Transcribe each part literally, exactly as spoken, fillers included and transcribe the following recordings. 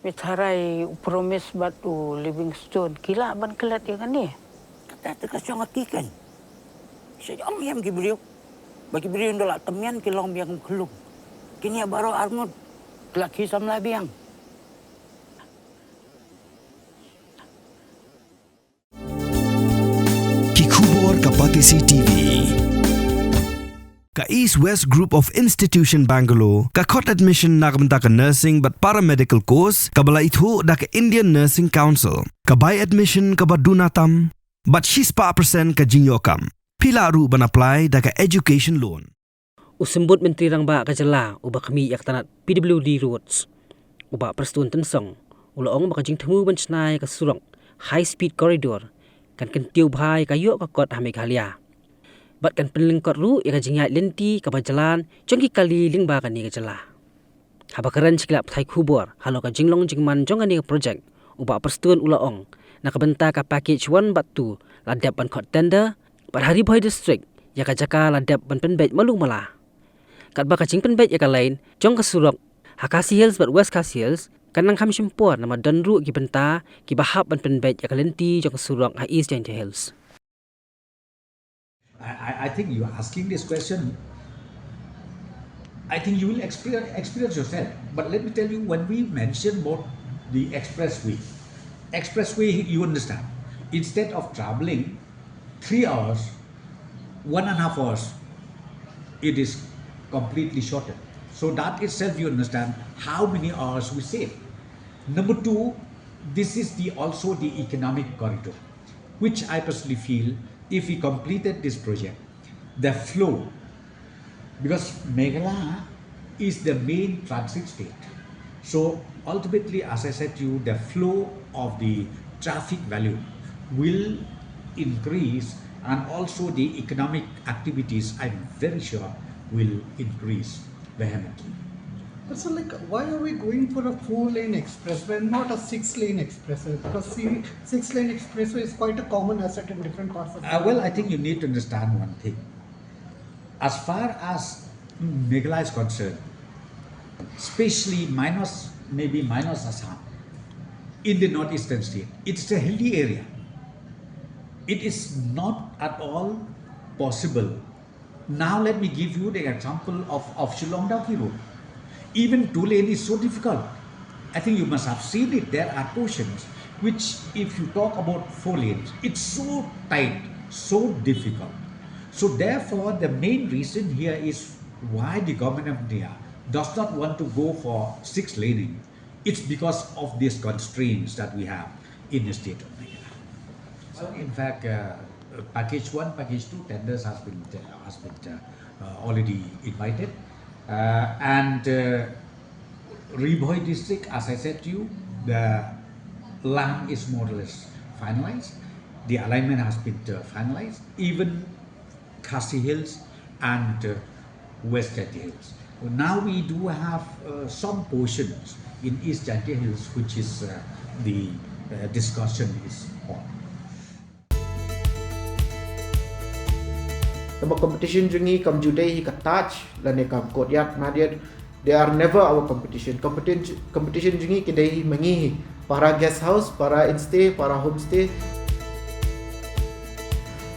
Pyrthei u Promise bad u Livingstone ki lah ban klet ïa kane. Kata te ka shong ha ki kan. Sha ïam ïam ki briew. Ba ki briew nda la temian ki long biang khlung. Kine baroh arngut. Ki la ki samla biang. Ki khubor ka Batesi T V. Ka East West Group of Institution Bangalore ka khot admission na ka bynta ka nursing bad paramedical course kaba la ithuh da ka Indian Nursing Council. Ka bai admission kaba duna tam bad shispah percent ka jingïoh kam. Phi lah ruh ban apply da ka education loan. U Symbud Myntri Rangbah ka jylla uba khmih ïa ka tnat P W D Roads, u Bah Prestone Tynsong, u la ong ba ka jingthmu ban shna ïa ka surok High Speed Corridor kan kyntiew bha ïa ka ïoh ka kot ha Meghalaya bad kan pynlyngkot ruh ïa ka jingïaid lynti kaba jlan jong ki kali lyngba kane ka jylla. Haba kren sha ki lad pathai khubor halor ka jinglong jingman jong kane ka projek, u Bah Prestone u la ong, na ka bynta ka package one bad two la dep ban khot tender, bad ha Ri Bhoi District ïa ka jaka la dep ban pynbeit malu mala. Katba ka jingpynbeit ïa ka lane jong ka surok ha Khasi Hills bad West Khasi Hills kan nang kham shim por namar don ruh ki bynta kiba hap ban pynbeit ïa ka lynti jong ka surok ha East Jaintia Hills. I, I, I think you are asking this question. I think you will experience, experience yourself. But let me tell you, when we mention about the expressway, expressway, you understand, instead of traveling three hours, one and a half hours, it is completely shorter. So that itself, you understand how many hours we save. Number two, this is the also the economic corridor, which I personally feel, if we completed this project, the flow, because Meghalaya is the main transit state. So ultimately, as I said to you, the flow of the traffic value will increase, and also the economic activities, I'm very sure, will increase vehemently. But so, like, why are we going for a four-lane expressway and not a six-lane expressway? Because see, six-lane expressway is quite a common asset in different parts of the Uh, well, I think you need to understand one thing. As far as Meghalaya is concerned, especially minus, maybe minus Assam, in the northeastern state, it's a hilly area. It is not at all possible. Now let me give you the example of, of Shillong Dawki Road. Even two lane is so difficult. I think you must have seen it. There are portions which, if you talk about four lanes, it's so tight, so difficult. So therefore, the main reason here is why the government of India does not want to go for six laning. It's because of these constraints that we have in the state of Meghalaya. So in fact, uh, package one, package two tenders has been uh, has been uh, uh, already invited, uh, and uh, Ri Bhoi district, as I said to you, the land is more or less finalized. The alignment has been uh, finalized. Even Khasi Hills and uh, West Jaintia Hills. Now we do have uh, some portions in East Jaintia Hills which is uh, the uh, discussion is on. Kaba competition jong ngi kam ju dei hi ka Taj lane kam Courtyard Marriott. They are never our competition. Competition competition jong ngi ki dei hi ma ngi hi. Para guest house, para instay, para homestay.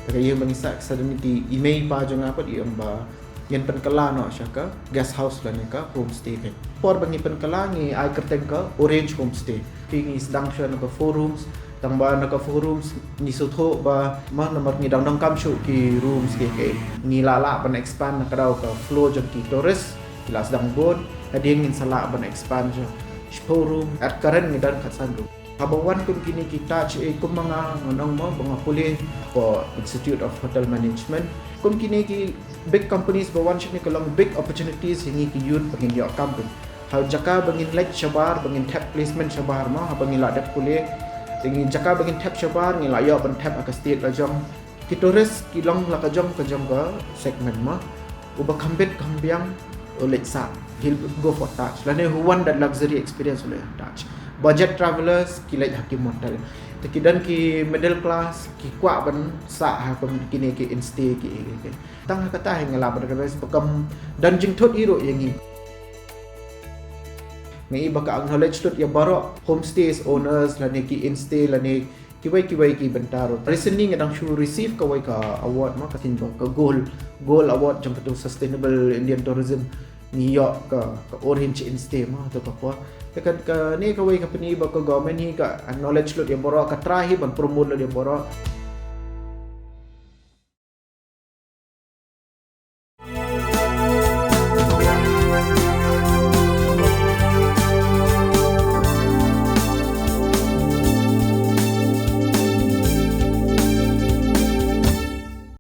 Ka ïa ma ngi sa suddenly ki i mei pa jong nga pat i ong ba ngin pynkylla noh sha ka guest house lane ka homestay ka. Por ba ngi pynkylla ngi ai kyrteng ka Orange Homestay. Phi ngi sdang sha na ka four rooms, tang ba na ka four rooms ngi sngewthuh ba ma namar ngi dang donkam shuh ki rooms ki ki. Ngi lah lah ban expand na ka daw ka flow jong ki tourist. Ki la sdang bun, hadien ngin sa lah ban expand sha shiphew room, at current ngi don khatsan room. Haba wan kum kine ki Taj, eh, kum ma nga ngan ong mo ba nga pule for Institute of Hotel Management. Kum kine ki big companies ba wan shane ka long big opportunities ïa ngi ki youth ba ngin ïoh kam pyn. Ha jaka ba ngin leit shabar, ba ngin thep placement shabar mo, haba ngi la dep pule. Te ngi jaka ba ngin thep shabar, ngi la ïoh ban thep ha ka state la jong. Ki tourist ki long la ka jong ka jong ka segment mo. Uba kham bit kham biang u leit sah, he'll go for Taj. Lane who want that luxury experience u leit Taj. Budget travelers ki leit ha ki motel. Te ki don ki middle class ki kwah ban sah ha kum kine ki instay ki, ki, ki. Tang ha kata hi nga lah ban recognize ba kam don jingthut hi ruh ïa ngi. Nga i ba ka acknowledge lut ïa baroh homestays owners lane ki instay lane kiwei kiwei ki bynta ruh. Recently nga dang shu receive kawei ka award ma ka sien ba ka gold, gold award jong ka tu sustainable Indian tourism. Ngi ïoh ka, ka Orange Instay ma tu ka por. Te ka, kane kawei ka pyni ba ka government hi ka acknowledge lut ïa baroh, ka try hi ban promote lut ïa baroh.